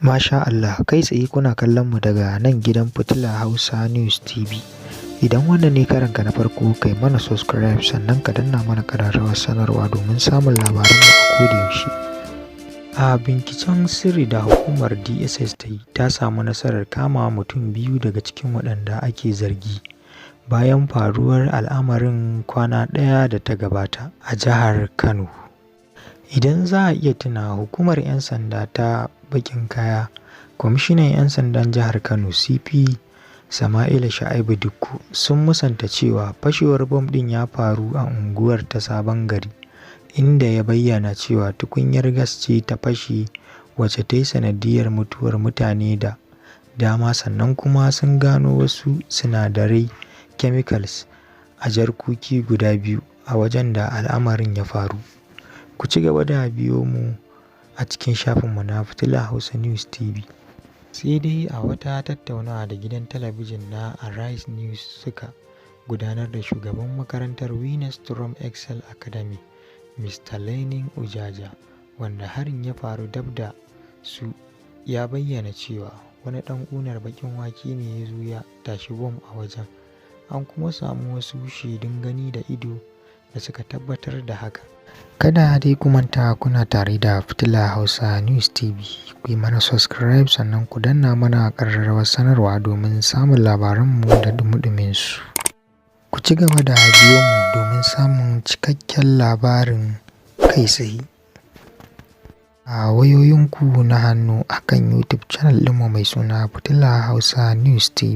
Masha Allah, kai tsaye kuna kallon mu daga nan gidan Fitila Hausa News TV. Idan wannan ne karanka na farko, kai mana subscribe, sannan ka danna mana ƙararrawar sanarwa domin samun labaranmu a koda yaushe. A binciken sirri da hukumar DSS ta yi, ta samu nasarar kama mutum biyu daga cikin waɗanda ake zargi bayan faruwar al'amarin kwana ɗaya da ta gabata a jihar Kano. Idan za a iya tunawa, hukumar 'yan sanda ta baƙin kaya, Kwamishinan 'yan sandan jihar Kano, CP Sama'ila Shu'aibu Dikko, sun musanta cewa fashewar bom ɗin ya faru a unguwar ta Sabon Gari, inda ya bayyana cewa tukunyar gas ce ta fashe wacce ta yi sanadiyyar mutuwar mutane da dama, sannan kuma sun gano wasu sinadarai chemicals a jarkoki guda biyu a wajen da al'amarin ya faru. Ku ci gaba da biyo mu a cikin shafinmu na Fitila Hausa News TV. Sai dai a wata tattaunawa da gidan talabijin na Arise News suka gudanar da shugaban makarantar Winners Trump Excel Academy, Mr. Lenin Ujaja, wanda harin ya faru dab da su, ya bayyana cewa wani ɗan ƙunar baƙin wake ne ya zo ya tashi bom a wajen. An kuma samu wasu shaidun gani da ido da suka tabbatar da haka. Kada dai ku manta, kuna tare da Fitila Hausa News TV. Ku yi mana subscribe, sannan ku danna mana ƙararrawar sanarwa domin samun labaranmu da ɗumi su. Ku ci gaba da biyo mu domin samun cikakken labarin kai tsaye a wayoyinku na hannu a kan YouTube channel ɗinmu mai suna Fitila Hausa News TV.